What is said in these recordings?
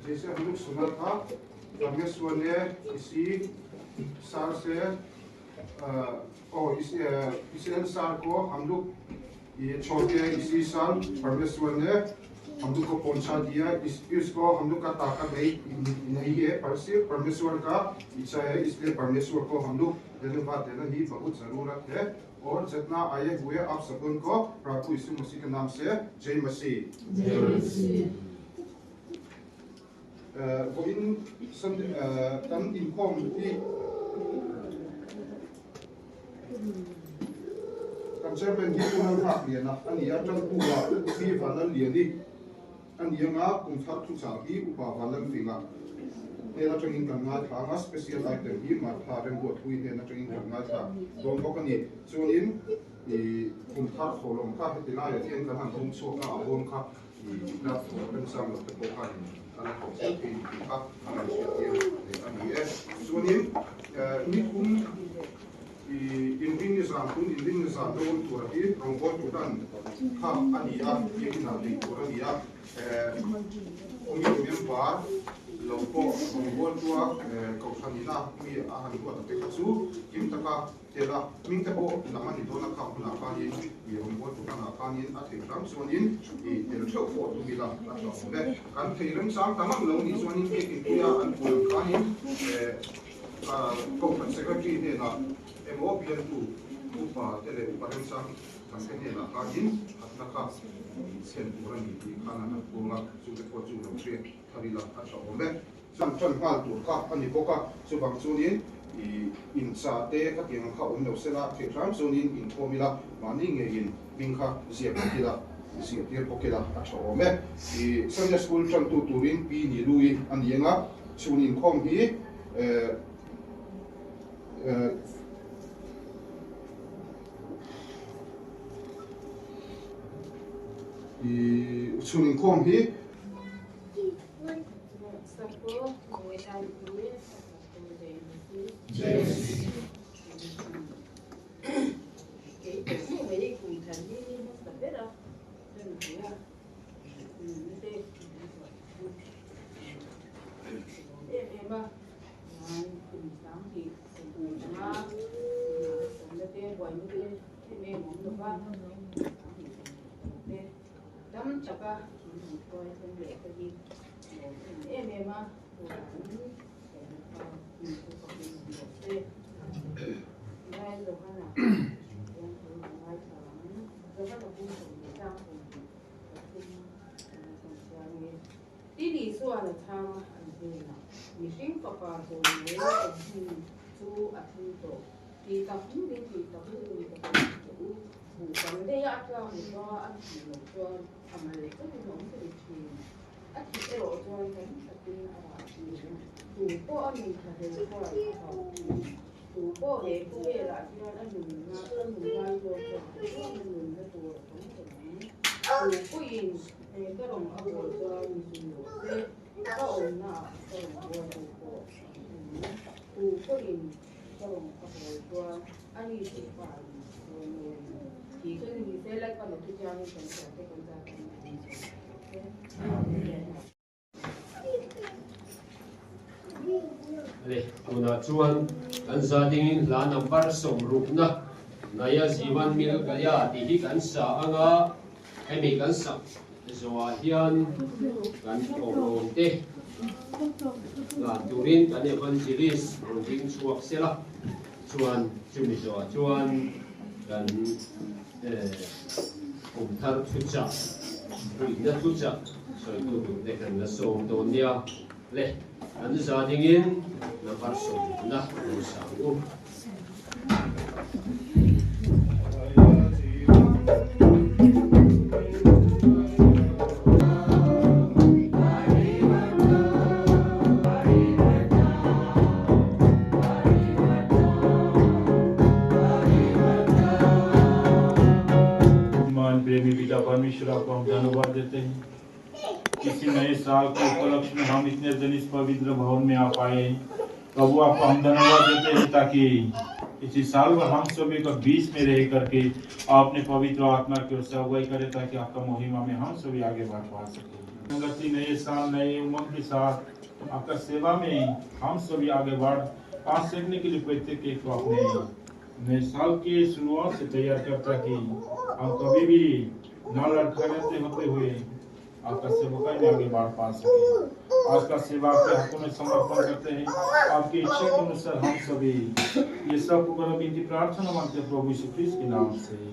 जैसे हम लोग सुना था परमेश्वर ने इसी साल से और इस इस साल को हम लोग ये छोड़ के इसी साल परमेश्वर ने हम लोग को पहुंचा दिया। इसको हम लोग का ताकत नहीं नहीं है, पर सिर्फ परमेश्वर का इच्छा है, इसलिए परमेश्वर को हम लोग धन्यवाद देना ही बहुत जरूरत है। और जितना आए हुए आप सबों को प्रभु यीशु मसीह के नाम से जय मसीह। जय मसीह। Vawiin kan inkhawm hi kan chairman hi Pu Lalhak Liana a ni a, Ṭangpua hi Vanlalliani a ni anga kum thar thuchah hi Upa Vanlalfinga hnen aṭangin kan ngaithla anga special item hi Martha Remruathui hnen aṭangin kan ngaithla dawn bawk a ni. Chuanin kum thar thawhlawm kha heti laiah hian kan han hung chhuak a, a bawm kha I la thawh remchang lo te pawh khanin a la thawh zel thei tih kha a rawn hriattir leh a ni e. Chuanin nikum i inrinni zan tun inrinni zan lo awm tura hi rawngbawltu tan kha a ni a, biakinah nei tur a ni a. Committee member lo pawh rawngbawltua kohhranina mi a han ruat a te kha chu kim taka Tel a, hming te pawh lam a ni dawn a, khang hunah khanin i rawngbawltu hmanah khanin a theih hram chuanin i tel theuh pawh tum ila a tha awm e. Kan thei remchang ta ngang lo nih chuanin biakin puia an puan ang khanin Kohhran Secretary hnenah emaw bialtu upa te leh upa remchang kan te hnenah khanin hatna kha thlen tur a ni tih khan an han puang a, chu te pawh chu lo hre thar ila a tha awm e. Chuan ṭan nghal tur kha a ni bawk a, chuvang chuanin i incha te khatiang ang kha awm lo sela, theih hram chuanin inkhawm ila, mahni ngeiin hming kha ziak bawk ila, ziah tir bawk ila a ṭha awm e. I Sunday School ṭantu turin Pi Nilui a ni eng a, chhun inkhawm hi eh eh i chhun inkhawm hi. Dam taka min han hruai hlum leh te hi a lawm em em em a, chuvangin kan pa mi chu fakin awm rawh se. Tunlai Johana hian thu a ngaithla ang. Johana pum 13 kan chhiar nge. Tin Isuan a chhang a an hnenah, Mihring fapa chawimawi awm hun chu a thleng tawh. Tih tak hmuhin tih tak hmuhin ka hmu che u. Buh tam daih a tlak lova a thih loh chuan a mal chauhin a awm thei thin. A thih erawh chuan tam takin a rah thin. Tu pawh a nun tha hle chuan a hauh thin. Tu pawh he khawvelah hian a nunna a nun lai zawk chuan chuan a nunna tur a tam ta ang. Tu pawhin he ka rawng a bawl chuan mi zui rawh se, ka awmnaah ka rawn bualtu pawh a awm ang. Tu pawhin Ka rawn ka hawi chuan a ni chu pa in sawi mawi a ni. Tih chu ni se Lalpan a thuchiangin kan chhiar te kan zat ang a ni sawi rawh se. Amen. Le, tunah chuan kan za dingin hla number 60na Naya Jeevan Mil Gaya tih hi kan sa anga hemi kan sak Zawhah hian kan thawhlawm te dan turin kan evangelist rawn ding chhuak sel a, chuan chumi zawhah chuan kan kum thar thuchah, puihna thuchah sawitu tur te kan la sawm dawn nia. Le, an za dingin number 60na lo sang u. मान प्रेमी पिता परमेश्वर आपको हम धन्यवाद देते हैं किसी नए साल के उपलक्ष्य में हम इतने जन इस पवित्र भवन में आ पाए प्रभु आपको हम धन्यवाद देते हैं ताकि इसी साल भर हम सभी का बीच में रह करके आपने पवित्र आत्मा की ओर से अगुवाई करे ताकि आपका महिमा में हम सभी आगे बढ़ पा सके। संगति नए साल नए उमंग के साथ आपका सेवा में हम सभी आगे बढ़ पा सकने के लिए प्रत्येक एक को अपने नए साल के शुरुआत से तैयार करता कि हम कभी भी न लड़खड़ाते होते हुए आपका सेवकाई में आगे बढ़ पा सके। आज का सेवा आपके हाथों में समर्पण करते हैं। आपकी इच्छा के अनुसार हम सभी ये सब विनती प्रार्थना मांगते हैं प्रभु यीशु ख्रीस्त के नाम से।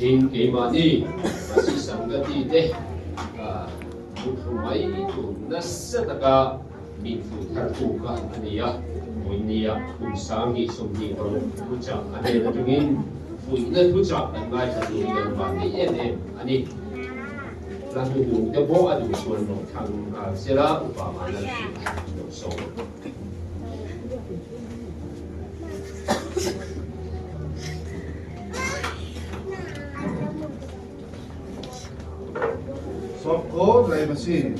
Tin, keimahni Masi Sangati te muthlu mai tur nasa taka min hmuh thartu kha a ni a, Vawinia kum 2026 thuchah a hnen atangin fuihna thuchah kan ngaithla tur hi kan vang ngei em em a ni. Hla hnuhnung te pawh a duh chuan rawn thlang nghal sela upa Vanlalfing lo sawm. Sawmkaw lei machine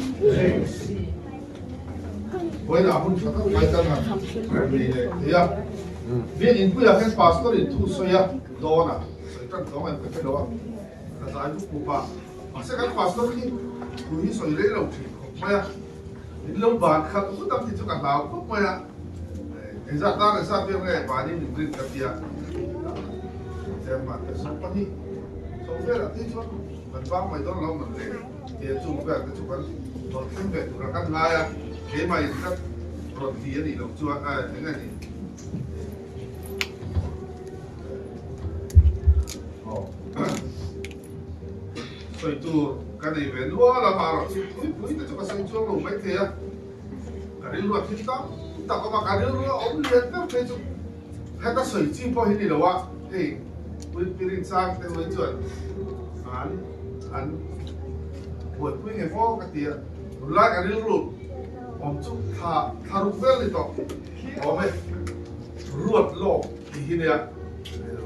Vawiinah hun tha tak mai kan han nei leh thei a. Biak inpuiah hian pastor in thu sawi a dawn a, sawi tan tawng em ka hre lo a, ka tlai buk buk a. Mahse kan pastor hi thu hi sawi rei lo thin khawp mai a, min lo ban khalh vut ang tih chu ka hlau khawp mai a. Engzat tan engzat vel nge banin min rin ka tia, chairman te 20 chho velah te chuan kan vang mai dawn lo man le tia chung vel te chu kan rawn thleng ve tura kan ngai a, keimah in ka rawn ti a nih loh chuan eng nge ni aw sawi tur ka nei ve nual a, mahrawh chu pui pui te chu ka sawi chuang lo maithei a. Ka rilru a thil tam tak awm a, ka rilru a awm lian ber phei chu heta sawi chi pawh hi ni lo a, hei Puipirin chang te hawi chuan an an buaipui nge maw ka ti a, tunlai ka rilru awm chu thla thla ruk vel ni tawh awm e, ruat lawk tih hi nia,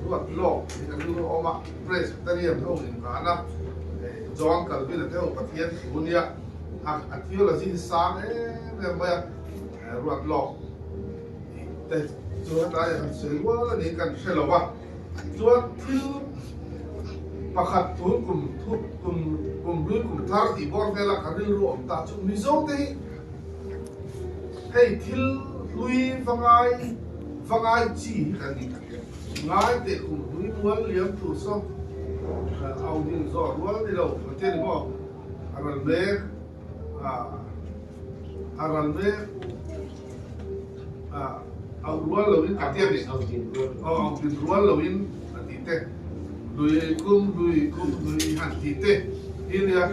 ruat lawk tih hi ka rilru a awm a, Presbyterian ho inrana John Calvin-a te ho Pathian thu nia. A theology hi sang em em mai a, ruat lawk tih te chu hetlai ah han sawi rual a niin kan hre lo va, chuan thil pakhat tun kum thu kum kum hlui kum thar tih bawr vel a ka rilru awm ta chu Mizo te hi hei thil hlui va ngai va ngai chi hi kan ni ngai teh kum hlui mual liam tur saw au ding zawh rual ni lo ka ti a ni maw. A ral mek a, a ral mek a, auh rual loin ka ti a ni. Aw, auh din rual loin a ti te. Lui kum, lui kum, lui han ti te hi nia.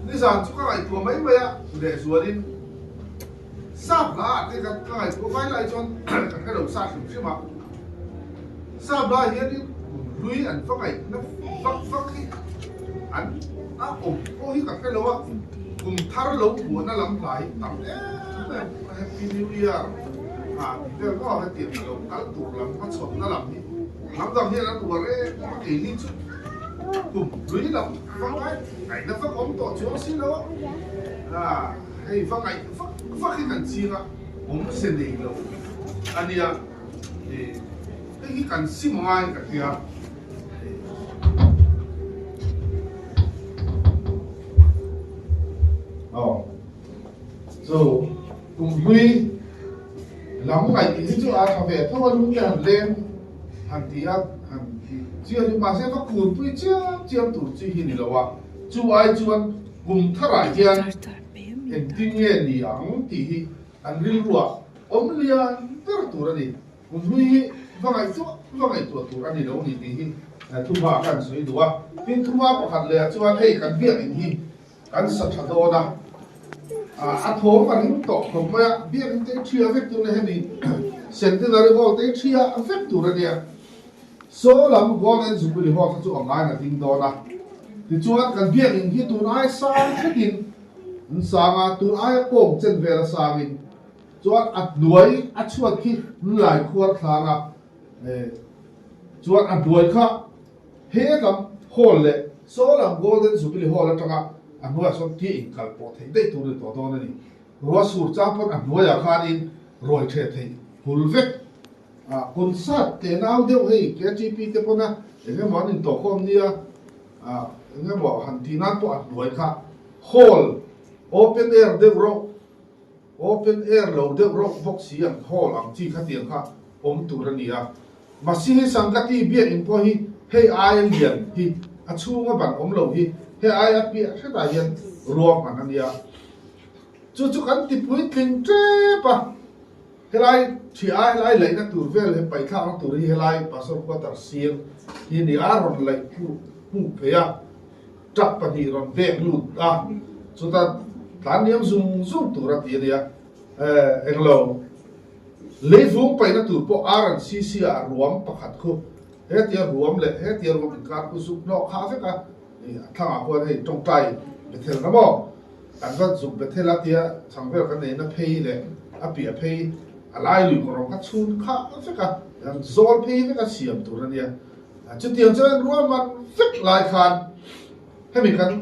Nizan chu ka ngaihtuah mai mai a, lehzualin sap hla ah te ka ngaihtuah vai lai chuan ka hre lo sa hrim hrim a. Sap hla hianin hlui an va ngaihna vak vak hi an a awm pawh hi ka hre lo a, kum thar lo buahna lam hla hi tam em em Happy New Year ah tih vel maw hetiang a lo kal tur lam hmachhawnna lam hi hnam dang hian an uar em em a, keini chu kum hlui lam va ngaihna vak awm tawh chuang si lo a, hei va ngaih vak vak hi kan ching a, awmze nei lo a nia. Hei hi kan sim ngai ka tia. Aw. So, kum hlui lam ngaih tih hi chu a tha ve tho a lung te han leng han ti a han ti chiah chu mahse va kun pui chiam chiam tur chi hi ni lo a chu ai chuan kum tharah hian engtin nge ni ang tih hi an rilruah Awm lian ber tur a ni. Kum hlui hi va ngaihtuah va ngaihtuah tur a ni lo ni tih hi thuhma khan sawi duh a. Tin thuhma pakhat leh ah chuan hei kan biakinn hi kan sa tha dawn a, a thawm a ring tawh khawp mai a, biakinn te hi ṭhia vek tur a ni hemi Centenary Hall te hi ṭhia vek tur a nia. Saw lam Golden Jubilee Hall kha chu a ngai na ding dawn a. Tichuan kan biakinn hi tun ai sang thletin an sang a, tun aia kawng chen vel a sangin Chuan a hnuai a chhuat khi hnulai khuar thlang a, chuan a hnuai kha he lam hall leh saw lam Golden Jubilee Hall atanga a hnuaiah sawn tia inkal pawh theih daih tur a ni tawh dawn a ni. Ruah sur chang pawn a hnuaiah khanin rawi theh theih hul vek a, concert te nau deuh hei KTP te pawna eng emaw an intawhkhawm nia, eng emaw han tih nan pawh a hnuai kha hall open air deuh rawh. Open air lo deuh rawk bawk si ang hall ang chi khatiang kha awm tur a ni a. Masihi Sangati biakinn pawh hi hei aia lian hi a chhunga ban awm lo hi hei aia piah hretah hian ruahman a nia. Chu chu kan ti puitling tep a, helai ṭhi a helai laihna tur vel he paihthlakna tur hi helai Pastor Quarter sir hi a ni a, rawn laih phu. puk phei a, truck pahnih rawn vek lut a, chuta tlan liam zung zung tur a ti a nia. Englo, leivung paihna tur pawh RNCC ah ruam pakhat khu hetia ruam leh hetia ruam inkar khu zuk hnawh khah vek a, a thlangah khuan hei tawngtai Bethel na maw? Kan va zuk Bethel a tia chhang vel kan neihna phei leh a piah phei a lai lui kawrawng kha chhun khah vek a, zawl phei vek a siam tur a nia. Chutiang chuan ruahman vek lai khan hemi kan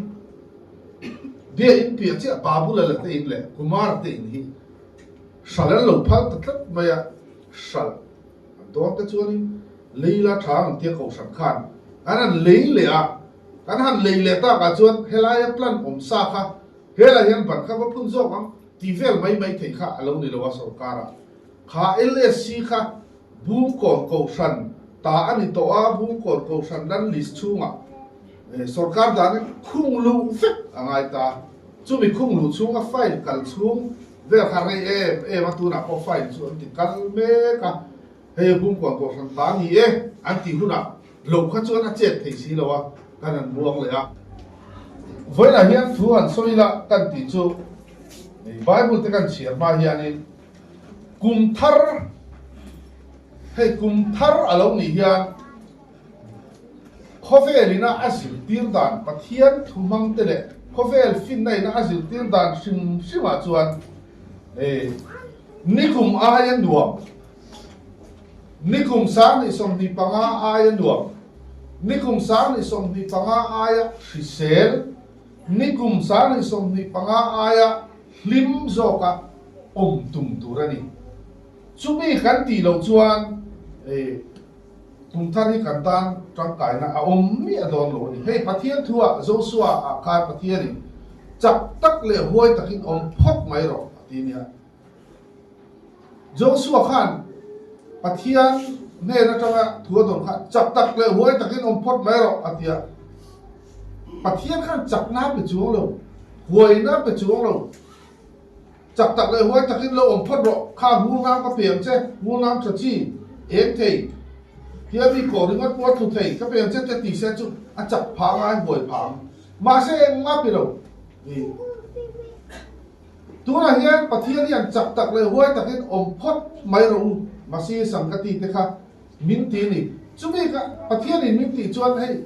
bia in piah chiah Babula la te in leh Kumar te in hi hral an lo phal ta tlat mai a, hral an dawn te chuanin Leila tha ang tia kohhran khan an han lei leh a, kan han lei leh takah chuan helaia plan awm sa kha helai hian ban kha va phun zawk ang tih vel mai mai theih kha a lo ni lo a sorkar-ah kha LSC kha Bungkawn Kohhran ta a ni tawh a, Bungkawn Kohhran land list chhungah sorkar dan khung luh vek a ngai ta. Chumi khung luh chhunga file kal chhung vel kha rei em em a, tunah pawh file chu an ti kal mek a, hei Bungkawn Kohhran ta ni e an tih hunah lo kha chuan a chet thei si lo a, kan han buang leh a. Vawiinah hian thu han sawi la kan tih chu Bible te kan chhiar hma hianin Kum thar, hei kum thar a lo nih hian khawvel ina a zirtir dan Pathian thu hmang te leh khawvel finna ina a zirtir dan hrim hrim ah chuan nikum aia nuam, nikum 2025 aia nuam, nikum 2025 aia hrisel, nikum 2025 aia hlim zawka awm tum tur a ni. Chumi kan tih loh chuan kum thar hi kan tan tangkaina a awm miah dawn lo a ni. Hei Pathian thuah Joshua ah khan Pathianin chak tak leh huai takin awm phawt mai rawh a ti nia. Joshua khan Pathian hnen atanga thu a dawn kha chak tak leh huai takin awm phawt mai rawh a ti a. Pathian khan chakna pe chuang lo, huaina pe chuang lo. Chak tak leh huai takin lo awm phawt rawh, kha ngur nam ka pe ang che, ngur nam tha chi, eng thei, tia mi kawh ringawt pawh a thlu thei, ka pe ang che te ti se chu a chak phah ngai huai phah ang. Mahse engmah pe lo. Tunah hian Pathian hian chak tak leh huai takin awm phawt mai rawh u, Masi sam ka ti te kha min ti ni. Chumi kha Pathianin min tih chuan hei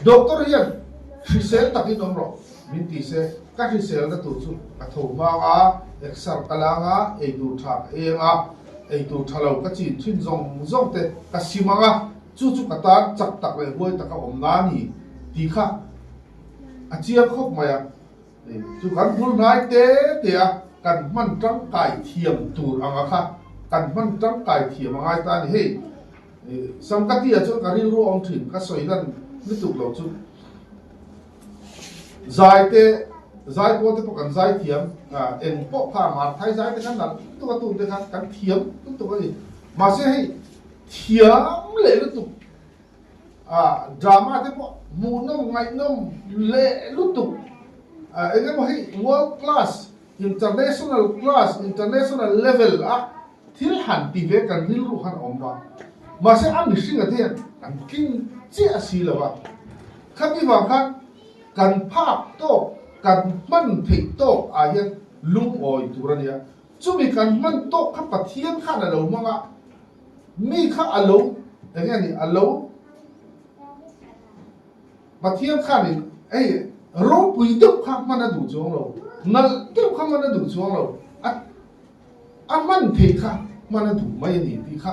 doctor hian hrisel takin awm rawh min ti se, ka hriselna tur chu ka tho hmang a, exer ka lang a, eitur tha ka eng a, eitur tha lo ka chin thin zawng zawng te ka sim ang a, chu chu ka tan chak tak leh huai taka awm na ni tih kha a chiang khawp mai a. Chu kan bul hnai te te a kan hman tangkai thiam tur anga kha kan hman tangkai thiam a ngai ta a ni. Hei Samkatia chuan ka rilru a awm thin, ka sawi lan lutuk lo chu zai te zai pawl te pawh kan zai thiam eng pawh kha Marthai zai te khan nalh lutuk a tun te khan kan thiam lutuk a ni. Mahse hei thiam leh lutuk Ah drama te pawh hmuhnawm ngaihnawm leh lutuk ah eng emaw hei world class international class international level a thil han ti ve kan rilru khan a awm va mahse a mihring a te hian kan tling chiah si lo a khami vang khan kan phak tawk kan hman theih tawk ah hian lungawi tur a nia chumi kan hman tawk kha Pathian khan a lo hmang a. Mi kha a lo eng nge ni a lo Pathian khanin hei ropui deuh kha hman a duh chuang lo, nalh deuh kha hman a duh chuang lo, a a hman theih kha hman a duh mai a ni tih kha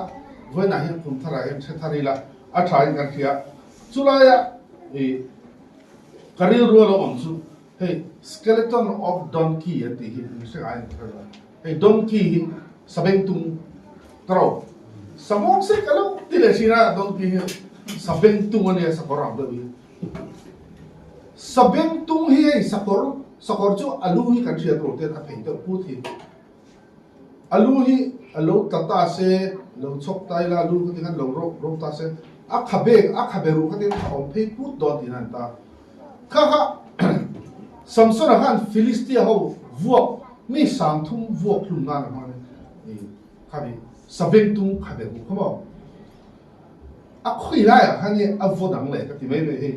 vawiinah hian kum tharah hian hre thar ila a thain kan hria. Chulaia ih ka rilru a lo awm chu hei skeleton of donkey an tih hi mihring ah hian ka hre lo. Hei donkey hi sabengtung ka ro samawk se ka lo ti leh thin a donkey hi sabengtung a nia sakawr ang deuh hi sabengtung hi hei sakawr sakawr chu a lu hi kan hriat tur ten a phei deuh put hi a lu hi a lo tla ta se lo chhawk ta ila a lu kha ti khan lo ro ro ta se a khabe a khabe ruh kha tin a awm phei put dawn tih an ta Kha kha Samsona khan Philistia ho vuak mi 3000 vuak hlum nan a hmang a ni. Kha mi sabengtung kha ber u kha maw. A khawi laiah khan nge a vaw dang leh ka ti mai mai hei.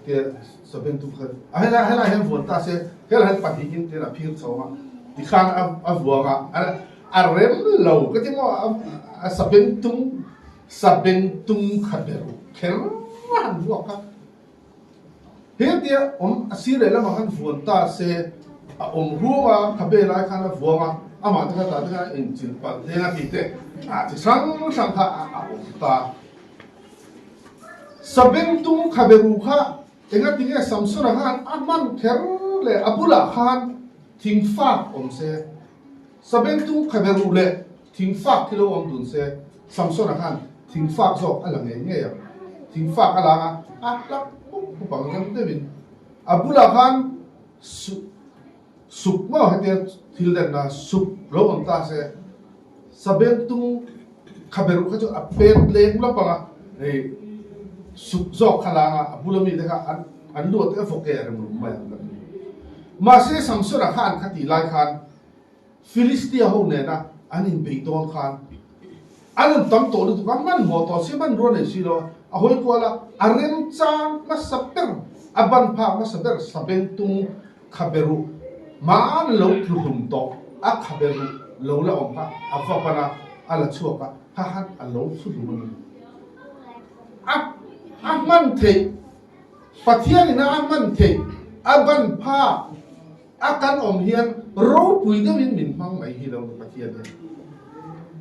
Tia sabengtung kha a helai helai hian vuan ta se helai hian pahnihin tiin a phir chho ang a tikhan a a vuang a a rem lo ka ti maw a sabengtung sabengtung kha ber kher a han vuak a he tia awm a sir leh lamah khan vuan ta se a awm ruang a khabe lai khan a vuang a amah te kha tah te khan a inchilh palh hleng a tih te a chi hrang hrang kha a awm ta. Sabengtung khaberu kha engatinge Samsona khan a hman kher le a bulah khan thingfak awm se, Sabengtung khaberu leh thingfak khi lo awm dun se, Samsona khan thingfak zawk a la ngei ngei ang. Thingfak a la ang a, a hlap pup pup ang zam deuhin. A bulah khan suk maw hetia thil denna suk lo awm ta se, Sabengtung khaberuh kha chu a pet leng lawp ang a, hei suk zawk kha lang a, a bula mite kha an an luat te a vawk e a rem rum mai ang ka ti. Mahse Samsona kha an kha tih lai khan Philistia ho nena an inbeih dawn khan an rawn tam tawh lutuk a, hmanhmawh tawh si, hmanrua nei si lo a, a hawi kual a, a remchang hmasa ber, a ban phak hmasa ber Sabengtung Khaberuh hmaan lo tluhlum tawh a khaberuh lo la awm kha a va pan a, a la chhuak a, kha han a lo thuhlum a ni. A a hman theih, Pathianin a a hman theih, a ban phak a kan awm hian ropui deuhin min hmang mai hi lo ni Pathian hian.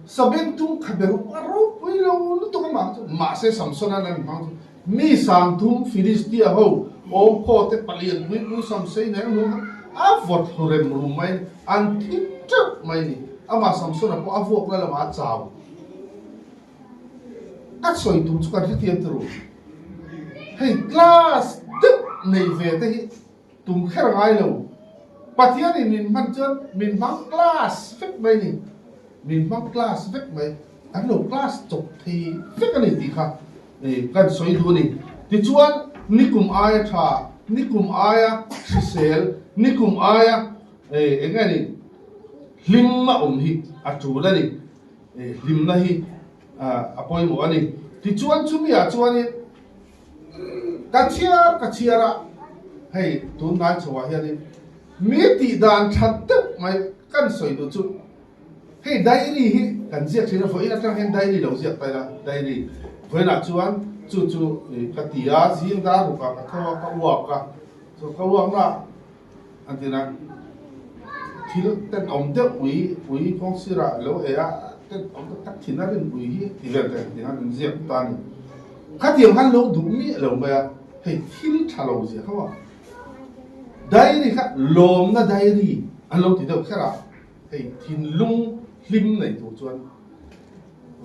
Sabengtung khaberuh a ropui lo lutuk amah chu, mahse Samsona nan hmang chu Mi sangthum Philistia ho awm khaw te palian pui pui Samsei nen hnu kha a vawt hlu rem rum mai ni, an thi teuh mai ni. Amah Samsona pawh a vuak la lamah a chau. Ka sawi tum chu kan hrethiam ti ru. Hei class deuh nei ve te hi tum kher ngai lo. Pathianin min hman chuan min hmang class vek mai ni. Min hmang class vek mai. An lo class chawp thei vek a ni tih kha kan sawi duh a ni. Tichuan nikum aia tha, nikum aia hrisel, nikum aia eng nge ni hlim a awm hi a tul a ni. Hlimna hi a pawimawh a ni. Tichuan chumi ah chuanin Ka chhiar ka chhiar a, hei tunhnai chhoah hianin mi tih dan that deuh mai kan sawi duh chu hei diary hi kan ziak thin a, vawiin atang hian diary lo ziak ta ila, diary vawiinah chuan chu chu ka ti a, zing dar rukah ka tho a, ka uak a, chu ka uakna an ti na thil tenawm deuh ui ui kawng sirah lo ei a tenawm tak tak thin a rin ui hi ti vel te ti khan an ziak ta a ni khatiang khan lo duh miah lo mai a hei thil tha lo zia kha maw diary kha lawmna diary an lo ti deuh kher a hei thinlung hlim nei tur chuan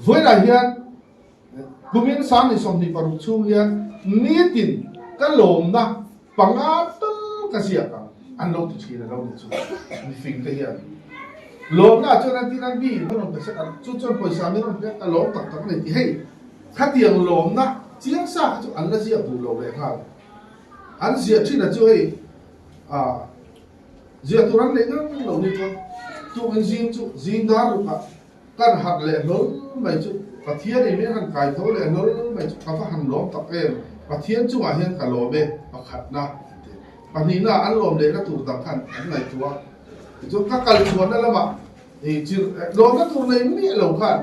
vawilah hian Kumin 2026 chhung hian nitin ka lawmna panga tal ka ziak ang an lo ti thin a lo ni chu mifing te hian lawmna ah chuan an tin an mi in rawn pe sek a chu chuan pawisa min rawn pek a lawm tak tak a ni tih hei khatiang lawmna chiang sa kha chu an la ziak duh lo leh nghal an ziah thin a chu hei ah ziah tur an neih ngang lo ni chuan tukin zing chu zing dar rukah Kan harh leh hlawl mai chu Pathian in min han kai tho leh hlawl mai chu ka va han lawm tak em, Pathian chungah hian ka lawm e, pakhatna an ti. Pahnihna an lawm lehna tur dang khan an ngaihtuah a, tichuan ka kal chhuahna lamah chir lawmna tur nei miah lo khan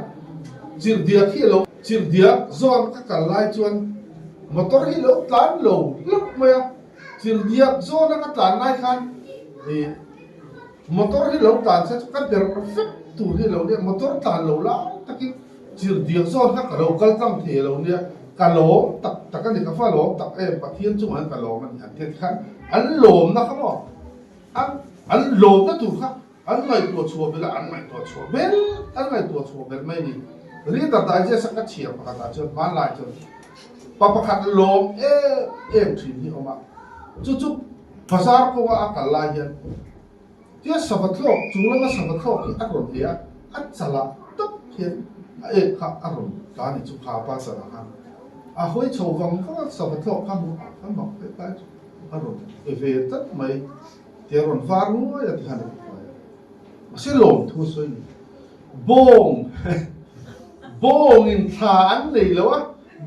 chirhdiak hi a lo chirhdiak zawn ka kal lai chuan motor hi lo tlan lo hlauh mai a, chirhdiak zawna ka tlan lai khan Motor hi lo tlan se chu ka der vek tur hi lo nia, motor tlan lo lai takin chirhdiak zawn kha ka lo kal tlang thei lo nia, ka lawm tak tak a ni, ka fa lawm tak em, Pathian chungah hian ka lawm a ni an ti a tikhan an lawmna kha maw an an lawmna tur kha an ngaihtuah chhuah belh a, an ngaihtuah chhuah belh an ngaihtuah chhuah belh mai a ni. Reader Digest a ka chhiar pakhatah chuan hmanlai chuan pa pakhat lawm em em thin hi a awm a, chu chu Bazar kawnga a kal lai hian tia sava thlawk chung lama sava thlawk hi a rawn ei a, a chalah tak hian a ek kha a rawn tla a ni chu kha pa chalah khan a hawi chho vang vang a, sava thlawk kha hmu a kha mak hle tlai chu a rawn e ve tlat mai tia rawn var nguai a ti khan a ti fai a, mahse lawmthu a sawi ni bawng bawngin thla an nei lo a,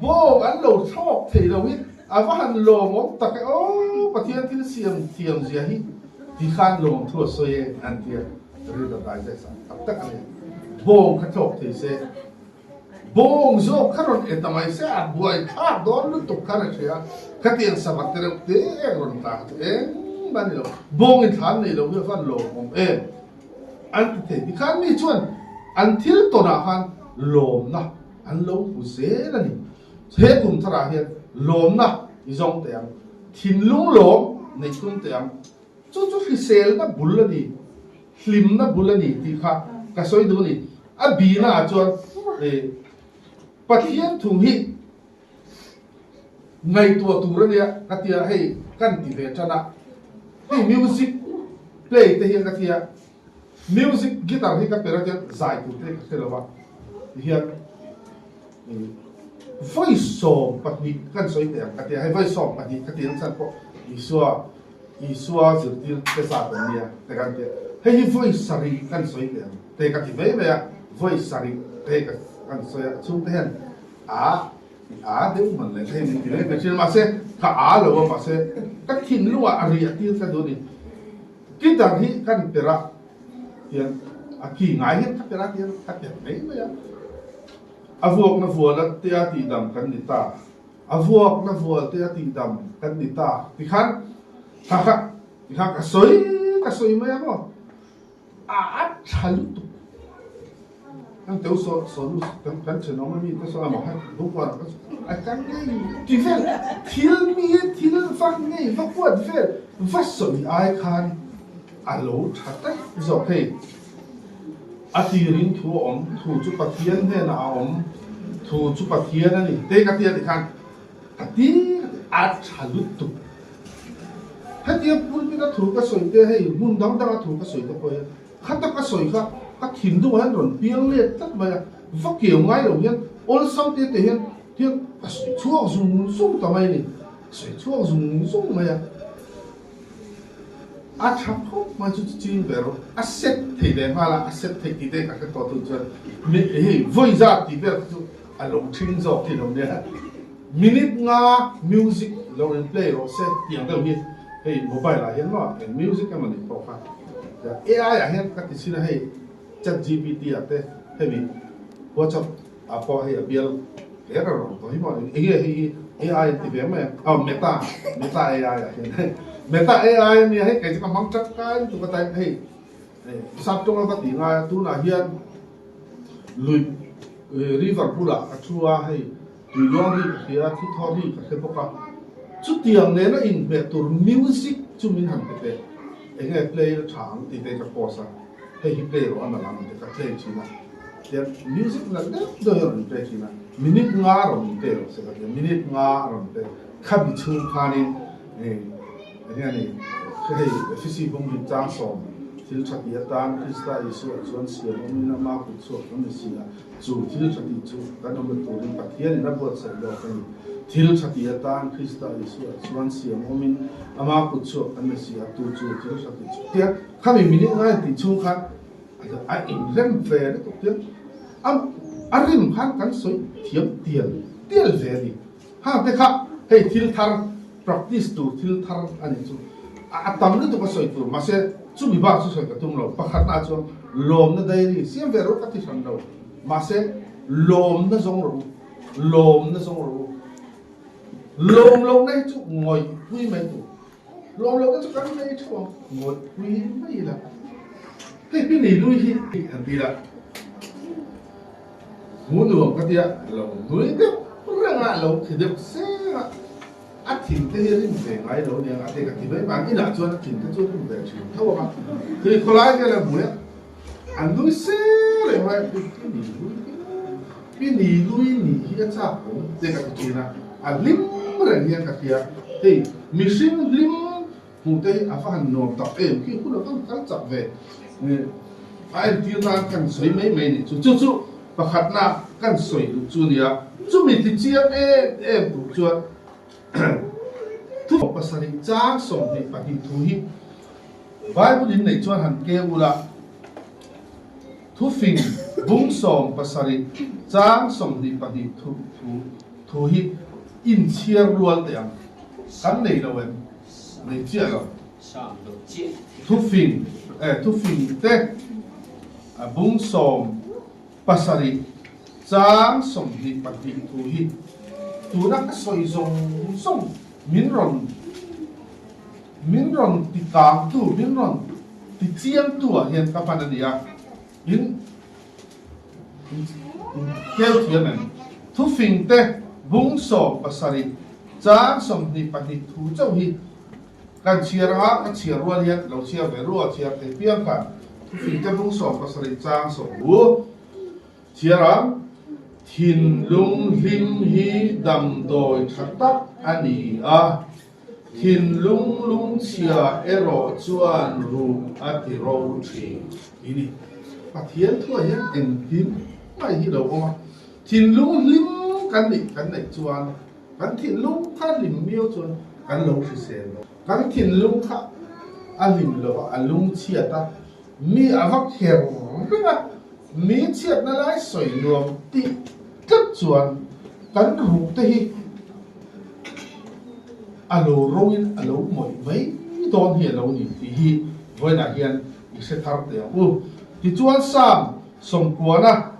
bawng an lo thlawk thei lo hi. A va han lawmawm tak e aw, Pathian thil siam thiam zia hi ti khan lawm thu a sawi e an ti a, rilru dai zai sang tak tak a ni. Bawng kha thlawk thei se, bawng zawk kha rawn e ta mai se a buai thlak dawn lutuk khan a hria, khatiang savat te reuh te eng rawn tla kha chu engmah a ni lo, bawng in thlan nei lo hi a van lawmawm em an ti thei. Tikhan mi chuan an thil tawnah khan lawmna an lo hmu zel a ni. He kum tharah hian lawmna i zawng teh ang, thinlung lawm nei tum teh ang. Chu chu hriselna bul a ni, hlimna bul a ni tih kha ka sawi duh a ni. A bina ah chuan Pathian thu hi ngaihtuah tur a nia ka tia, hei kan ti ve tan a, hei music play te hian ka tia, music guitar hi ka per a tian zai tur te hi ka hre lo a, tihian. Vawi 12 kan sawi teh ang ka ti a, hei vawi 12 ka ti ang chhan pawh Isua Isua zirtir te zat an nia te kan ti a, hei hi vawi 7 kan sawi teh ang te ka ti mai mai a, vawi 7 te ka kan sawi a, chhungte hian a a deuh man leh hei min ti mai mai thin a, mahse ka a lo a mahse ka thinlungah a ri a tir ka duh a ni, guitar hi kan perh a tiang a ki ngai hian ka perh a tiang ka perh mai mai a. A vuakna vual a te a tihdam kan ni ta. A vuakna vual te a tihdam kan ni ta. Tikhan kha kha tikhan ka sawi ka sawi mai ang aw. A a tha lutuk. Kan teu saw saw lu kan kan thenawm ami te saw amaw hai bukua ka a kan ngei ti vel thil mi thil va ngei va huat vel va sawi ai khan a lo tha daih zawk hei. A tirin thu a awm, thu chu Pathian hnenah a awm, thu chu Pathian a ni. Te ka tia tikhan ka ti a tha lutuk. Hetia pulpit a thu ka sawi te hei hmun dang dang a thu ka sawi te pawh hian khata ka sawi kha ka thinlungah hian rawn piang let tlat mai a, va keu ngai lo hian awlsam te te hian hian ka sawi chhuak zung zung ta mai a ni, sawi chhuak zung zung mai a. A tha khawp mai chu ching ve rawh. A set thei ve nghal a, a set thei tih te ka hre tawh tu chuan hei vawi zat tih vel kha chu a lo thing zawk thin awm nia. Minute nga music lo in play rawh se tih ang deuh hi hei mobile ah hian maw eng music emaw ni pawh kha AI ah hian ka ti chin a hei chat gpt ah te hemi whatsapp ah pawh hei a bial hle reuh reuh tawh hi maw eng nge hei hi AI an ti ve mai a aw meta meta AI ah hian meta AI ania hei kei chu ka hmang tangkai lutuk a tain hei sap tawng a va tih ngai a tunah hian lui river bulah ka thu a hei tui luang ri ka hria a thi thaw ri ka hre bawk a chutiang nena inhmeh tur music chu min han pe teh eng nge play a tha ang tih te ka post a hei hi play rawh a nalh ang tih ka play thin a. Tiang music nalh deuh deuh hi a rawn pe thin a, minute nga a rawn pe rawh se ka ti a, minute nga a rawn pe. Khabi chhung khanin eng nge ni hei Efesi bawng hi chang sawm thil tha tih atan Krista Isua chuan siam awmin ama kut chhuak kan ni si a, chu thil tha tih chu kan awmna turin Pathianin a buatsaih lawk a ni. Thil tha tih atan Krista Isua chuan siam awmin ama kut chhuak kan ni si a, tu chu thil tha tih chu. Tiang khami minute nga intih chhung khan A inrem ve lutuk hian a a rim khan kan sawi thiam tial tial ve a ni. Hang te kha hei thil thar practice tur thil thar a nih chu a tam lutuk a sawi tur mahse chumi bak chu sawi ka tum lo. Pakhatna ah chuan lawmna diary siam ve rawh ka ti hran lo mahse lawmna zawng rawh u, lawmna zawng rawh u. Lawm lohna hi chu ngawihpui mai tur. Lawm lo te chu kan nei theuh ang, ngawihpui mai ila. Hei pi nei lui hi han ti ila, hmu nuam ka tia, lo nui deuh reng a, lo thi deuh seng a, a thin te hi a rim ve ngai lo nia a te ka ti mai mai, an inah chuan a thin te chu a rim ve thin tho ang a, tui khawlai vel a hmu e, a nui seng reng mai, pi nei lui hi, pi nei lui nih hi a chak awm te ka ti thin a. A hlim reng hian ka hria. Hei mihring hlim hmuh te hi a va han nuam tak em khi hun a van kal chak ve. A entir nan kan sawi mai mai nih chu. Chu chu pakhatna kan sawi duh chu nia. Chumi ti chiang em em tur chuan thu pasarih chang 22 thu hi Bible in neih chuan han keu ula. Thufing bung 17 chang 22 thu thu hi. Inchhiar rual teh ang. Kan nei lo em? Nei chiah lo. Thufing, eh thufing te a bung 17 chang 22 thu hi tuna ka sawi zawng zawng min rawn min rawn ti kangtu, min rawn ti chiangtu ah hian ka hman a ni a. In Kel thiam em? Thufing te bung 17 chang 22 thu chauh hi kan chhiar anga ka chhiar rual hian lo chhiar ve rua chhiar thei piang khan thufing te bung 17 chang sawm hu chhiar ang. Thinlung hlim hi damdawi tha tak a ni a, Thinlung lungchhia erawh chuan ruh a ti ro thin i ni. Pathian thuah hian engkim mai hi lo awm a, thinlung hlim kan nih kan neih chuan kan thinlung kha hlim miau chuan kan lo hrisel lo. Kan thinlung kha a hlim lo a, a lungchhiat a, mi a va kher reng a, mi chhiatna lai sawi nuam tih tlat chuan kan ruh te hi a lo roin a lo mawih mai dawn hi a lo ni tih hi vawiinah hian i hre thar teh ang u. Tichuan Psalm sawmkuana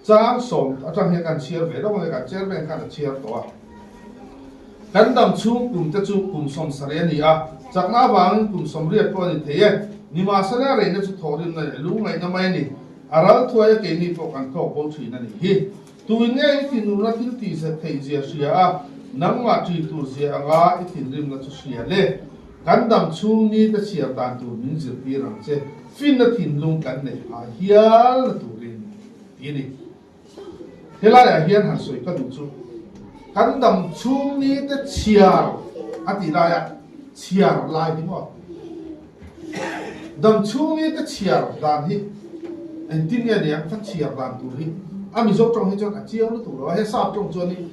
chang sawm atang hian kan chhiar ve deuh ang e, kan chairman khan a chhiar tawh a. Kan dam chhung kum te chu kum 70 a ni a, chakna avangin kum 80 pawh a ni thei e. Nimahsela reina chu thawhrimna leh lungngaihna mai a ni. A ral thuai a keini pawh kan thawk bo thin a nih hi. Tuin nge i thinurna thil tih zet theih zia hria a, nangmah ṭin tur zia anga i thinrimna chu hria le. Kan dam chhung ni te chhiar dan tur min zirtir ang che, finna thinlung kan neih phah hial na turin ti a ni. Helaiah hian han sawi ka duh chu, kan dam chhung ni te chhiar a tih laia chhiar lai hi maw? Dam chhung ni te chhiar dan hi engtin nge ni ang? Fa chhiar dan tur hi a Mizo tawng hi chuan a chiang lutuk lo a, he sap tawng chuan in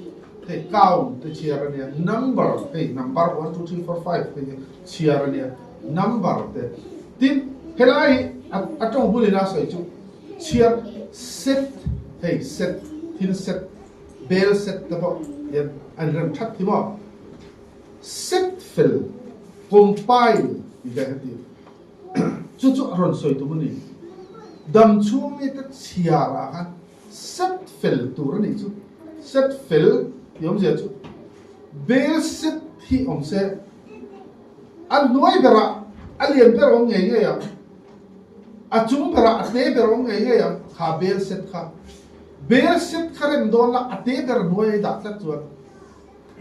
hei count te chhiar a nia, number hei number one two three four five te hi chhiar a nia, number te tin helai hi a tawng bulin a sawi chu chhiar set hei set thil set bel set te pawh hian an rem that hi maw? Set fel, compile, tih vel heti. Chu chu a rawn sawi tum a ni. Dam chhung mi te chhiar ah khan set fel tur a nih chu. Set fel tih awmzia chu bel set hi awm se a hnuai berah a lian ber awm ngei ngei ang, a chung berah a te ber awm ngei ngei ang kha bel set kha. Bel set kha rem dawn la a te ber hnuai a i dah tlat chuan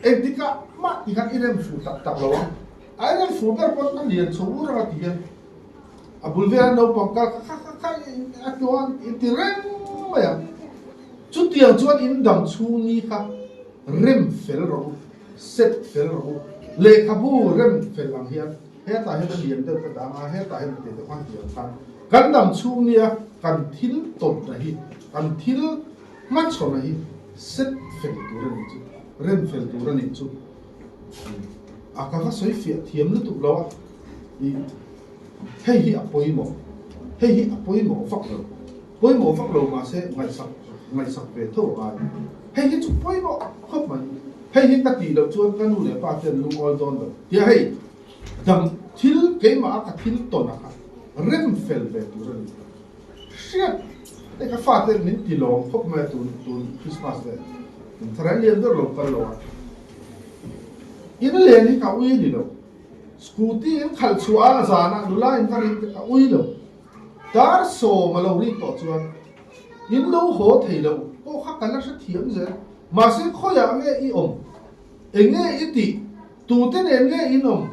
Engtikah mah ti khan i rem fuh tak tak lo ang. A i rem fuh ber pawn a lian chho ur ang a ti hian a bul vela naupang kal kha kha kha a tluang in ti reng mai ang. Chutiang chuan in dam chhung ni kha rem fel rawh u, set fel rawh u. Lehkhabu rem fel ang hian hetah hian a lian deuh ka dang a, hetah hian a te deuh khan ti ang khan kan dam chhung nia kan thil tawnna hi, kan thil Hmachhawna hi set fel tur a nih chu, rem fel tur a nih chu a ka va sawi fiah thiam lutuk lo a, i hei hi a pawimawh, hei hi a pawimawh vak lo, pawimawh vak lo mahse ngaihsak ngaihsak ve tho a ngai, hei hi chu pawimawh khawp mai, hei hi ka tih loh chuan ka nu leh pa ten lungawi dawn lo tia hei dang thil keimah a ka thil tawn a kha rem fel ve tur a ni. Hriat hei ka fate min ti lawm khawp mai a tun tun Christmas vel kum thar an lian ber lo kal lo a in len hi ka ui ni lo scooty in khalh chhuah a zan a nula in va rin te ka ui lo dar sawm a lo rik tawh chuan in lo haw thei lo pawh kha ka la hre thiam zel mahse khawiah nge i awm eng nge i tih tute nen nge in awm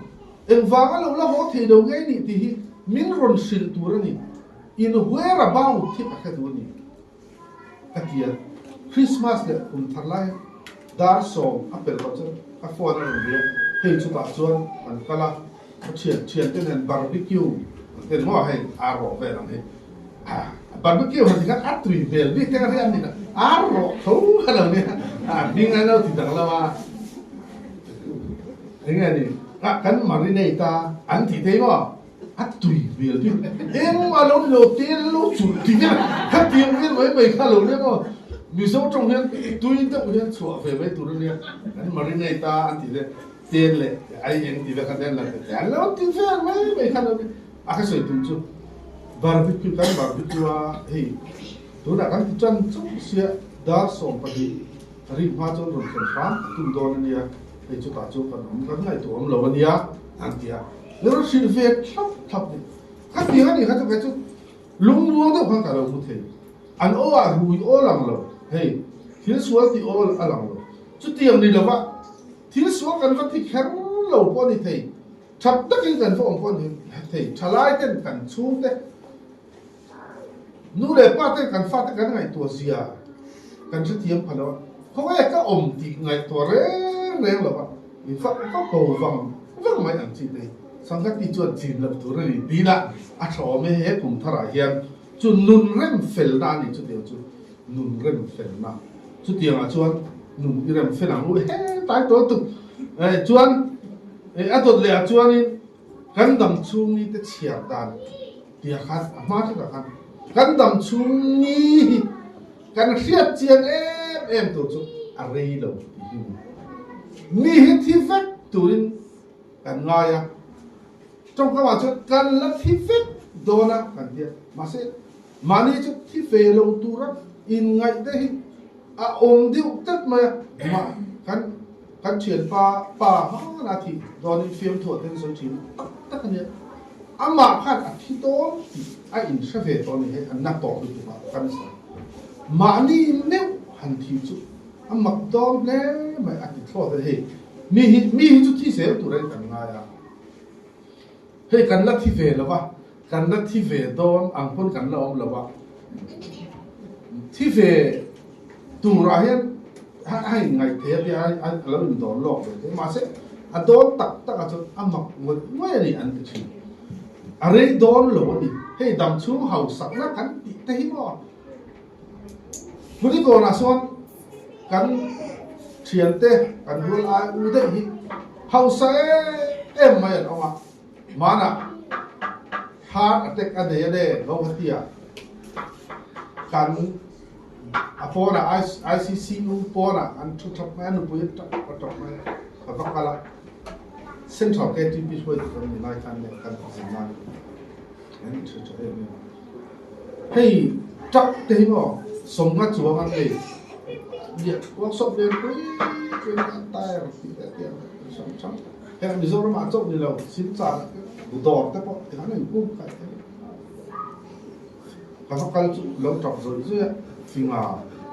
Engvanga lo la haw thei lo ngei nih tih hi min rawn hrilh tur a ni. In whereabout hi ka hre duh a ni, ka ti a. Christmas leh kum thar lai dar 10 a pel tawh chuan ka phone a rawn ri a, hei chutah chuan kan kal a, ka thian thiante nen barbecue an ti maw hei ar rawh vel ang hi. Barbecue han ti khan a tui hmel bik te ka hria an ni ar rawh tho kha lo nia, a hming an lo ti dang lo a. Enge ni? Ah, kan marinate a, an tih thei maw? A tui hmel bik. Engmah lo ni lo, tel lo chulh tih vel, khatiang vel mai mai kha lo nia maw? Mizo tawng hian tui deuh hian chhuah ve mai tur a nia, an marinate a an tih te ten leh ai eng tih te kha ten la te an lo ti vel mai mai kha lo ni. A ka sawi tum chu barbecue kan barbecue a hei tunah kan ti tan chauh sia dar 12 a rik hma chuan rawn thlen hram a tum dawn a nia, hei chutah chu kan awm kan ngaihtuah awm lo a nia an ti a, min rawn hrilh ve thlap thlap ni. Khatiang a nih kha chu kei chu lungmuang deuh khan ka lo hmu thei. An aw ah rui aw lang lo, hei thil sual tih aw a lang lo. Chutiang ni lova thil sual kan va ti kher lo pawh a ni thei, that takin kan va awm pawh a ni thei. Thalai ten kan chhungte, nu leh pa ten kan fate kan ngaihtuah zia kan hrethiam pha lo a, khawnge ka awm tih ngaihtuah reng reng lova in fak vak ho vang vang mai ang chi te hi Sangkati chuan chin loh tur a ni tihna a tha awm e he kum tharah hian. Chu nun rem felna a ni chutiang chu nun rem felna chutiangah chuan nun i rem fel ang u he tlai tawl tuk eh chuan eh a dawt leh ah chuanin kan dam chhung ni te chhiar dan tih ah khan a hma hretah khan kan dam chhung ni hi kan hriat chiang em em tur chu a rei lo tih hi mi hi thi vek turin kan ngai a. Tawngkamah chuan kan la thi vek dawn a kan ti a, mahse mahni chu thi ve lo tura inngaih te hi a awm deuh tlat mai a, mah kan kan thianpa pa hmana thih dawnin fiamthuah te an sawi thin tak tak a nia, amah khan a thi dawn tih a inhre ve tawh a ni hei an na tawh lutuk a kan sawi mahni meuh han thih chu a mak dawn hle mai a ti thlawt a hei mi hi mi hi chu thi zel tur a in kan ngai a. Hei kan la thi ve lo va, kan la thi ve dawn ang pawn kan la awm lo va. Thi ve turah hian a inngaih thei a tia a lo indawn lawk ve thei. Mahse a dawn tak takah chuan a mak ngawih ngawih a ni an ti thin. A rei dawn lo a ni. Hei damchhung hausakna kan tih te hi maw? Kulikawnah sawn kan thiante kan rual ai u daih hi hausa em em mai an awm a, hmanah heart attack a nei a ne Guwahati-ah kan a pawnah ICCU pawnah an thu thap mai a, nupui an tap a tap mai a, ka va kal a, Central KTP hruaitu kan ni lai khan leh kan zin lai. An tha tha em em a. Hei truck te hi maw sawmnga chuang an nei lian workshop lian pui pui an tyre tih leh tiang hrang hrang heng Mizoram ah chauh ni lo Silchar dawr te pawh tikhan a inpum khaih thei ka va kal chu lo tap zawih zawih a finga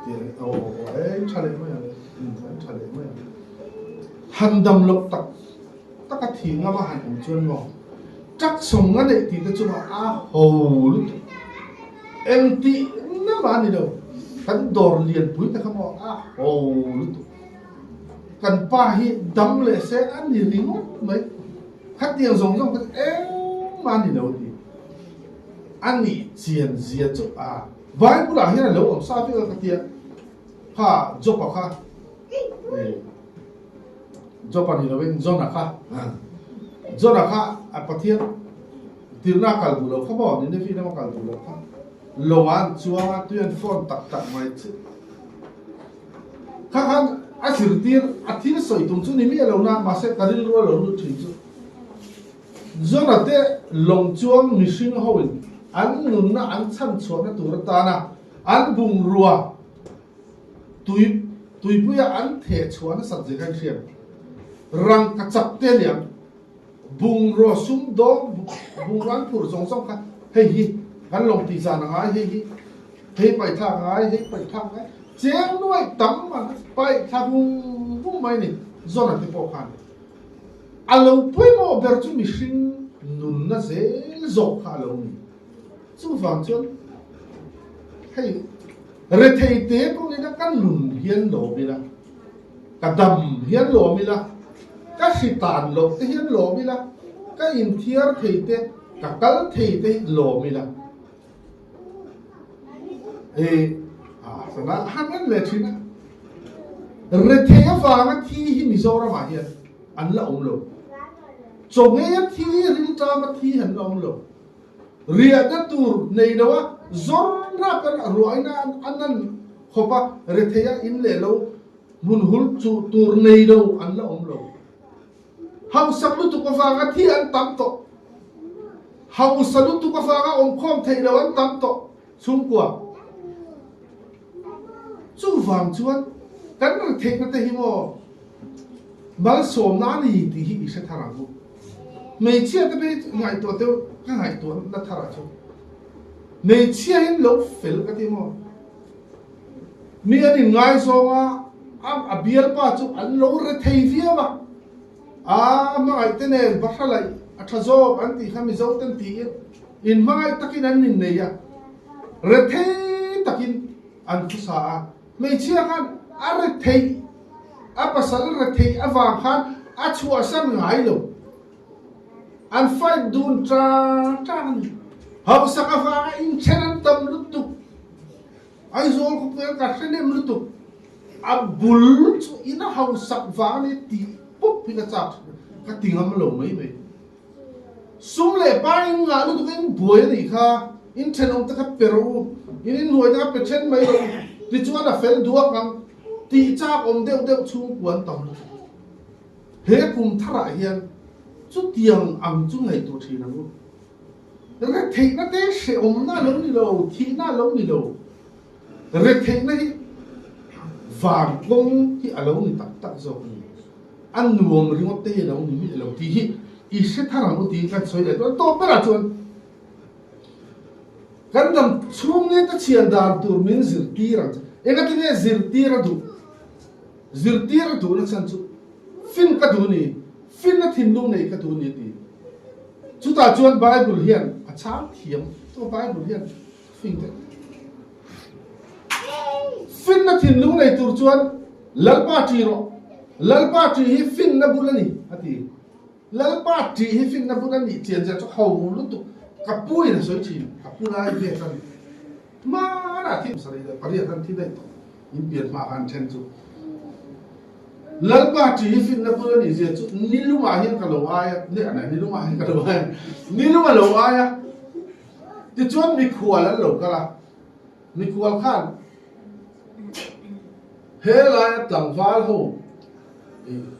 tih aw aw ei tha leh mai ang an tha leh mai ang han dam loh tak Tak a thih ngam a han awm chuan maw truck sawm nga neih tih te chungah a ho lutuk. Eng tih na mah a ni lo, kan dawr lianpui te kha maw a ho lutuk. Kan pa hi dam leh se a ni ringawt mai, khatiang zawng zawng te chu engmah a ni lo tih a nih chian zia chu a Bible ah hian a lo awm sa vek a ka tia kha Job-a kha Job-a ni lovin Jonah kha Jonah kha a Pathian tirna a kal duh lo kha maw Nineveh lama kal duh lo kha lawngah an chuang a tui an fawn tak tak mai chu kha khan a zirtir a thil sawi tum chu ni miah lo na mahse ka rilru a lo lut thin chu Jonah te lawng chuang mihring ho in an nunna an chhan chhuahna tur atana an bungrua Tui, tuipuia an theh chhuah nasat zir kha in hriat. Rangka chak te aniang, bungraw sumdawng, bungraw an phurh zawng zawng kha hei hi kan lo tih zan a ngai, hei hi hei paih thlak a ngai, hei paih thlak a ngai, cheng nuaih tam an paih thla vung vung mai a ni, Zona te pawh khan a lo pawimawh ber chu mihring nunna zel zawk kha a lo ni. Chuvang chuan hei rethei te pawh ila ka nun hian lawm ila, ka dam hian lawm ila, ka hritan loh te hian lawm ila, ka inthiar thei te, ka kal thei te hi lawm ila. Hei a sana han en leh thin a, rethei avanga thi hi Mizoramah hian an la awm lo. Chaw ngeia thi, rilṭama thi an la awm lo. Riahna tur nei lo a, zawr rap in a ruahin a an an. khawpa retheia in leh lo hmun hul chuh tur nei lo an la awm lo. Hausak lutuk avanga thi an tam tawh. Hausa lutuk avanga awmkhawm theih lo an tam tawh chhungkua. Chuvang chuan kan retheihna te hi maw malsawmna a ni tih hi i hre thar ang u. Hmeichhia te phei ngaihtuah deuh ka ngaihtuah na thar ah chuan hmeichhia hian lo fel ka ti maw. Mi an inngaizawng a, a bialpa chu an lo rethei viau a, a hmangaih te nen bahra laih a tha zawk an tih kha Mizo ten tiin inhmangaih takin an innei a, rethei takin an thusa a. Hmeichhia khan a retheih, a pasal retheih avang khan a chhuahsan ngai lo. An fight dun ṭang ṭang a ni. Hausak avanga inthen an tam lutuk. Aizawl khawpuiah ka hre lem lutuk. A bul chu ina hausak vang a ni tih pup hi ka chak thin. Ka ti ngam lo mai mai. Sum leh pa in ngah lutuk in buai a nih kha. In thenawm te kha pe rawh u. In inhnuai te kha pe then mai rawh u. Tichuan a fel duak ang tih chak awm deuh deuh chhungkua an tam lutuk. He kum tharah hian chutiang ang chu ngaihtuah thin ang u. Retheihna te hrehawmna a lo ni lo, thihna a lo ni lo. Retheihna hi van kawng hi a lo ni tak tak zawk a ni. A nuam ringawt te hi a lo ni miah lo tih hi i hre thar ang u tiin kan sawi leh dawn. Tawp berah chuan kan dam chhung nge ka chhian dan tur min zirtir ang che. Engatinge zirtir a duh? Zirtir a duhna chhan chu fin ka duh ni, finna thinlung nei ka duh ni a ti. Chutah chuan Bible hian a chhang thiam, chuan Bible hian fin te finna thinlung nei tur chuan Lalpa ṭi rawh, Lalpa ṭi hi finna bul a ni a ti. Lalpa ṭi hi finna bul a nih chian zia chu ho lutuk ka pu in a sawi ṭhin, ka pu lai ve khan hmanah thi 78 an thi daih tawh. In pian hma khan then chu Lalpa ṭi hi finna bul a nih zia chu nilungah hian ka lo ai a, ni a nilungah hian ka lo ai a, nilung a lo ai a, tichuan mikhual an lo kal a, mikhual khan he laia tlangval ho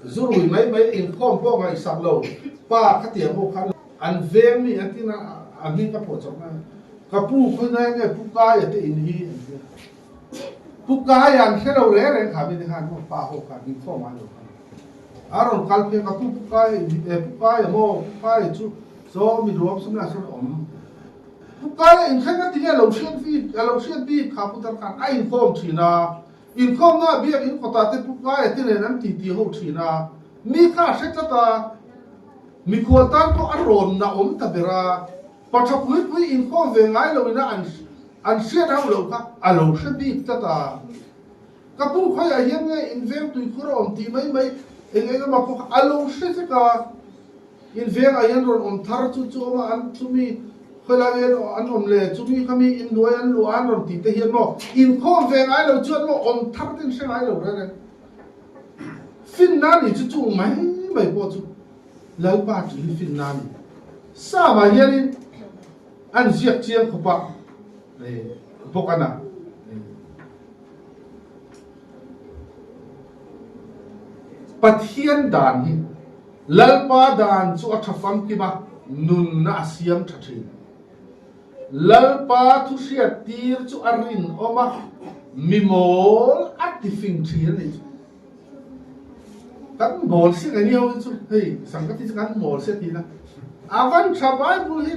zurui mai mai inkhawm pawh ngaihsak lo pa khatiang ho khan an veng mi an tin a, a hming ka phuah chawp mai a, ka pu khawinai nge Pu Kaia te in hi an ti a. Pu Kai an hre lo reng reng kha mi te khan maw pa ho khan inkhawm ai lo khan a rawn kal phei a ka pu Pu Kai e Pu Kai a maw Pu Kai chu saw mi ruam sum lah sawn awm Pu Kai a inkheng a tinge a lo hriat bik a lo hriat bik kha Pu Dar khan a inkhawm thin a inkhawm na biak in kawtah te Pu Kai a te nen an titi ho thin a mi kha a hre tlat a mikhual tan pawh a rawn na awm ta ber a Pa tha pui pui inkhawm ve ngai lo ina an an hriat hauh loh kha a lo hre bik tlat a. Ka pu khawiah hian nge inveng tuikhur a awm tih mai mai eng eng emaw pawh kha a lo hre vek a. Invengah hian rawn awm thar chu chu awm a, an chumi khawilai nge an awm le, chumi kha mi inhnuai an luh a an rawn tih te hian maw inkhawm ve ngai lo chuan maw awm thar te in hre ngai lo reng reng. Finna nih chu chung mai mai pawh chu. Lalpa chu hi finna a ni. Psalm-ah hianin an ziak chiang khawp a, bawk a na. Pathian dan hi Lalpa dan chu a tha famkim a, nunna a siam tha thin. Lalpa thu hriat tir chu a rinawm a, mi mawl a ti fing thin a nih chu. Kan mawl si nge ni ho hi chu hei sangkati chu kan mawl si a ti na a van tha Bible hi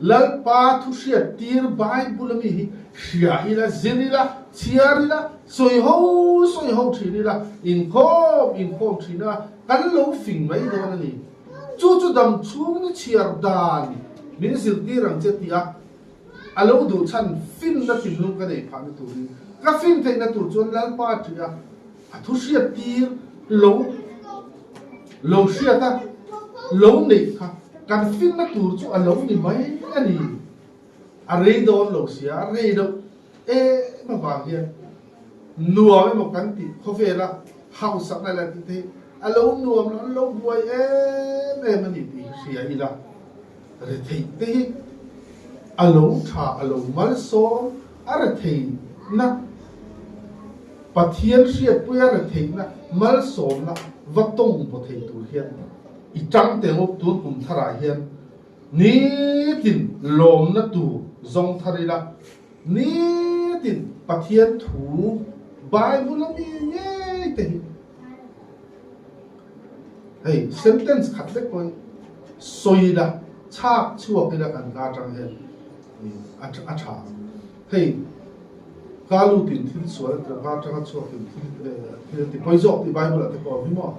Lalpa thu hriat tir Bible ami hi hria ila zir ila chhiar ila sawi ho sawi ho thin ila inkhawm inkhawm thin a kan lo fing mai dawn a ni chu chu dam chhung ni chhiar dan min zirtir ang che tih a A lo duh chhan finna thinlung ka neih phahna turin ka fin theihna tur chuan Lalpa ṭih a, a thu hriat tir lo lo hriat a, lo neih kha kan finna tur chu a lo ni mai a ni. A rei dawn lo sia, a rei loh em avang hian nuam emaw kan tih khawvela hausakna leh tih te hi a lo nuam lo, an lo buai em em a ni tih hi hria ila. Retheih te hi a lo tha a lo malsawm a retheihna Pathian hriatpuia retheihna malsawmna va tawng baw thei tur hian i tang teh ngawt tun kum tharah hian nitin lawmna tur zawng thar ila, nitin Pathian thu Bible a mi ngei te hi hei sentence khat lek pawhin sawi ila, chhak chhuak ila kan ka atang hian a tha. Hei ka lutin thil sual a ti lo, ka atanga chhuakin thil a ti pawi zawk tih Bible ah te pawh a awm hi maw?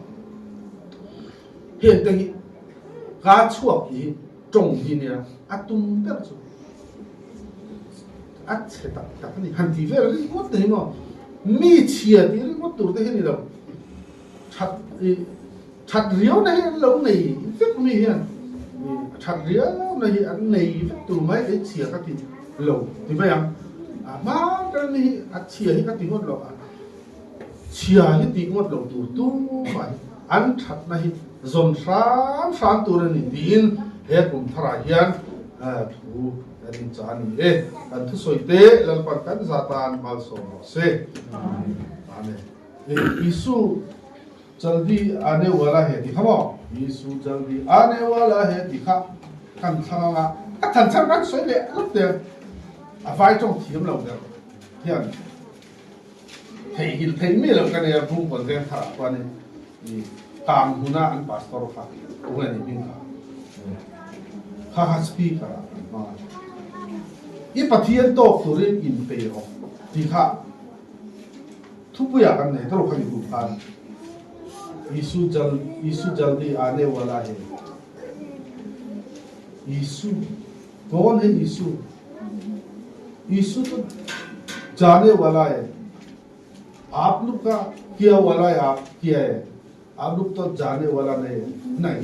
Heng te hi ka chhuak tih hi tawng hi nia a tum ber chu a chhe tak tak a ni. Han tih vel ringawt te hi maw? Mi chhia tih ringawt tur te hi a ni lo. That that riau na hi an lo nei vek mi hian that riau na hi an nei vek tur mai kei chhia ka ti lo ti mai ang a hma ber mi hi a chhia hi ka ti ngawt lo a chhia hi tih ngawt lo tur tumah hi an that na hi zawn hram hram tur a ni tiin he kum tharah hian thu kan inchah a ni e kan thusawi te Lalpan kan zatan malsawm rawh se. Amen. Isu jaldi aane wala he ti kha maw? Isu jaldi aane wala he ti kha kan thlang anga a than chhan kan sawi leh lawk te a vai tawng thiam lo ber hian theihnghilh theih mi lo ka nei a Bungkawn veng tharah chuanin i kang hmuna an pastor kha tunge ni hming kha kha kha speaker ah kan hmang a i Pathian tawk turin inpei rawh ti kha Thupuiah kan nei tawk a ni duh khan Isu jal Isu jaldi aane wala he Isu kawn he Isu Isu to jaane wala he aap luk ka kiya wala he aap kiya he aap luk to jaane wala nahi he nahi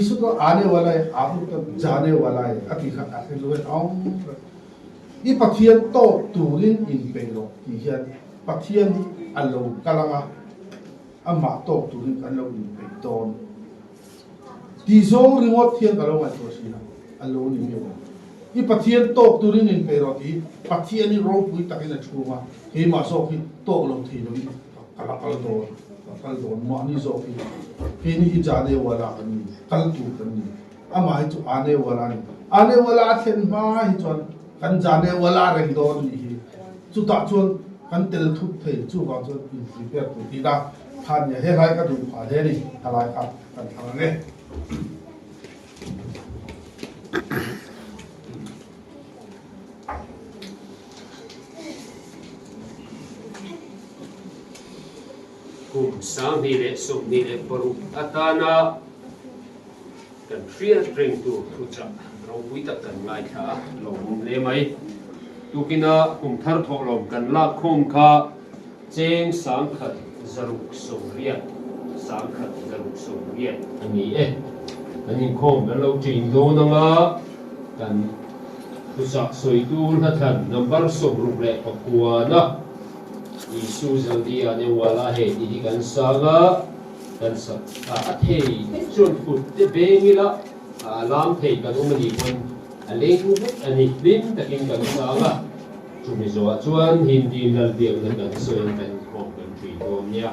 Isu to aane wala he aap luk to jaane wala he a ti kha a thlen lu he aung I Pathian tawk turin inpeih rawh tih hian Pathian hi a lo kal ang a, amah tawk turin kan lo inpeih dawn tih zawng ringawt hian ka lo ngaihtuah thin a, a lo ni miau ang. I Pathian tawk turin inpeih rawh tih hi Pathian hi ropui takin a chhung a, keimah zawk hi tawk lo thei loin ka la kal dawn, ka kal dawn mahni zawk hi keini hi Jane Wala kan ni, kal tur kan ni. Amah hi chu Anewala a ni. Anewala a thlen hma hi chuan kan Janewala reng dawn a nih hi. Chutah chuan kan tel thut thei, chuvang chuan in prepare tur tih la kha nia. He hlai ka duh phah hle a ni, helai kha kan thlang ang e. Kum 2026 atana Kan hriat reng tur thuchah ropui tak kan ngaithla a, lawmawm hle mai. Tukina kum thar thawhlawm kan lak khawm kha cheng 1068, 1068 a ni e. Kan inkhawm kan lo ṭin dawn anga kan thuchah sawitu hlathlan number 69 na Isu Zaldia Newala hei tih hi kan sang a. Kan sak a, a thei vek chuan kut te beng ila a lam thei kan awm a nih pawn a leng vek a ni. Hlim takin kan sang a, chumi zawhah chuan Hindi Lalbiakna kan sawi ang kan inkhawm kan ṭui dawn nia.